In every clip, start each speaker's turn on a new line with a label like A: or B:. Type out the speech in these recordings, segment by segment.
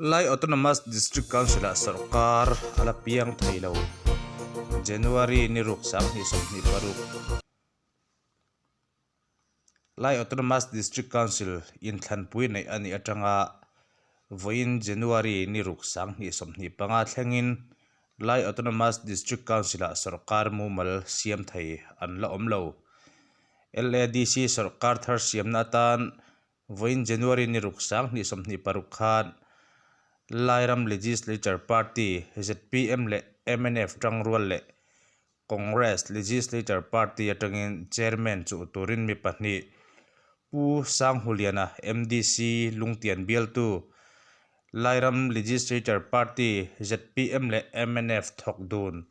A: Lai Autonomous District Council-ah sorkar a la piang thei lo. January ni ruk 2026. Lai Autonomous District Council inthlanpui neih a nih atanga vawiin January ni ruk 2025 thlengin Lai Autonomous District Council-ah sorkar mumal siam thei an la awm lo. LADC sorkar thar siamna atan Vawiin January ni ruk 2026 khan Lairam Legislature Party, zpm leh mnf tangrual leh Congress Legislature Party atangin Chairman chuh turin mi pahnih Pu Sanghuliana MDC Lungtian bialtu Lairam Legislature Party, zpm leh mnf thawk dun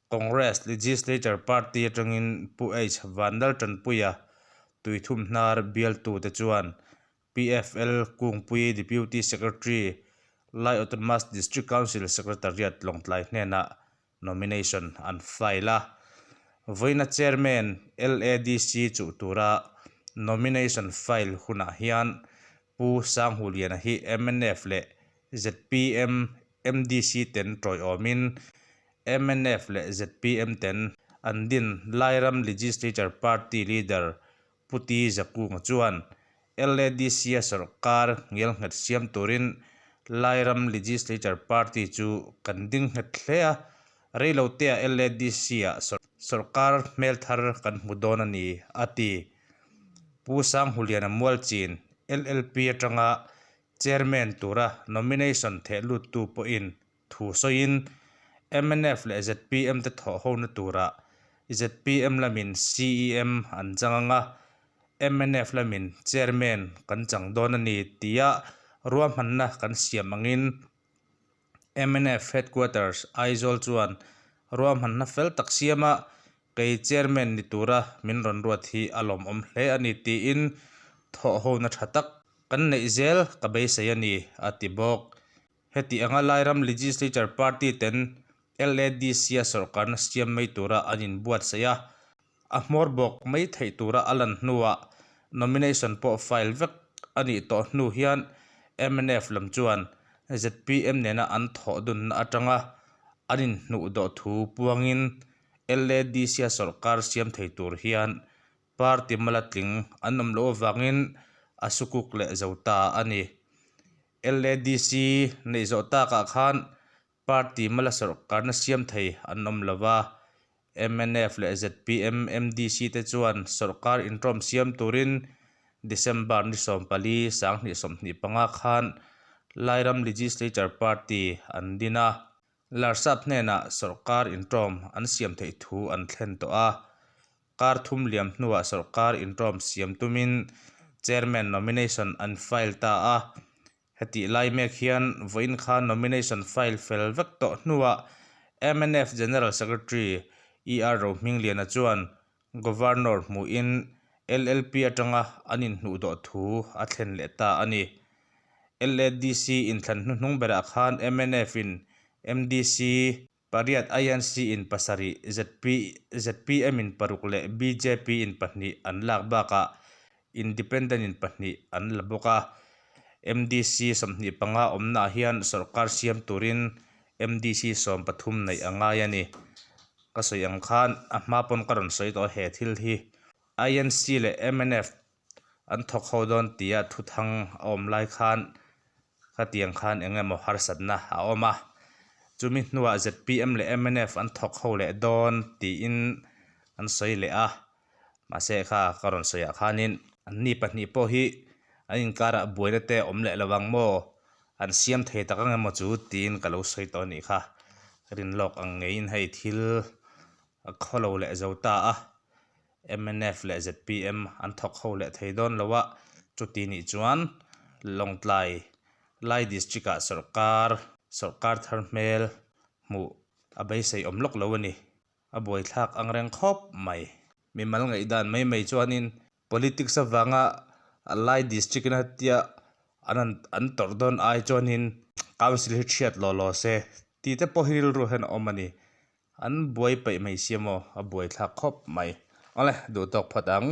A: Congress Legislature Party atangin Pu H Vanlaltanpuia Tuithum hnar bialtute chuan PFL Kungpui Deputy Secretary, Lai Autonomous District Council Secretariat Lawngtlai hnenah nomination an file a. Vawiina Chairman LADC chuh tura nomination file hunah hian Pu Sanghuliana hi mnf leh zpm MDC ten tawiawmin mnf leh zpm ten an din Lairam Legislature Party Leader Pu T Zakunga chuan LADC-a sawrkar ngelnghet siam turin Lairam Legislature Party chu kan ding nghet hle a, reilotea LADC-a sawrkar hmel thar kan hmu dawn a ni, a ti. Pu Sanghuliana Mualchin, LLP atanga Chairman tura nomination theh luttu pawhin thu sawiin mnf leh zpm te thawh hona turah zpm lamin CEM an chang ang a, mnf lamin Chairman kan chang dawn a ni tia ruahmanna kan siam angin mnf Headquarters Aizawl chuan ruahmanna fel tak siama kei Chairman ni tura min rawn ruat hi a lawmawm hle a ni tiin thawh hona tha tak Kan neih zel ka beisei a ni, a ti bawk. Heti anga Lairam Legislature Party ten LADC-a sawrkarna siam mai tura an inbuatsaih a, a hmawr bawk mai theih tura a lan hnuah nomination pawh file vek a nih tawh hnu hian mnf lam chuan zpm nena an thawh dunna atanga an inhnuh dawh thu puangin LADC-a sawrkar siam thei tur hian Party mala tling an awm loh avangin a sukuk leh zo ta a ni. LADC neih zawh takah khan party mala sawrkarna siam thei an awm lo va, mnf leh zpm, MDC te chuan sawrkar intawm siam turin December ni 14, 2025 khan Lairam Legislature Party an din a. Larsap hnenah sawrkar intawm an siam theih thu an thlen tawh a. Kar thum liam hnuah sawrkar intawm siam tumin Chairman nomination an file ta a. Hetih lai mek hian vawiin khan nomination file fel vek tawh hnuah mnf General Secretary ER Rohmingliana chuan Governor hmuhin LLP atanga an inhnuh dawh thu a thlen leh ta a ni. LADC inthlan hnuhnung berah khan MNF-in MDC, pariat INC-in pasarih, ZP, ZPM-in paruk leh BJP-in pahnih an lak bakah Independent-in pahnih an la bawk a. MDC 25 awmnaah hian sawrkar siam turin MDC 13 neih a ngai a ni. Ka sawi ang khan a hma pawn ka rawn sawi tawh a he thil hi INC leh mnf an thawk ho dawn tia thuthang a awm lai khan khatiang khan eng emaw harsatna a awm a, chumi hnuah zpm leh mnf an thawk ho leh dawn tiin an sawi leh a, mahse kha ka rawn sawi ah khanin anni pahnih pawh hi an inkarah buaina te awm leh lo ang maw an siam thei tak ang emaw chu tiin ka lo sawi tawh a nih kha rin lawk ang ngeiin hei thil a khawlo leh zo ta a mnf leh zpm an thawk ho leh thei dawn lo a chuti nih chuan Lawngtlai Lai district ah sawrkar sawrkar thar hmel hmuh a beisei awm lawk lo a ni. A buaithlak ang reng khawp mai. Mimal ngaihdan mai mai chuanin politics avanga Lai district in hetia an han an tawrh dawn ai chuanin council hi thiat law law se tih te pawh hi rilru hian a awm a ni. An buai peih mai sia maw a buaithlak khawp mai. Awle duhtawk phawt ang.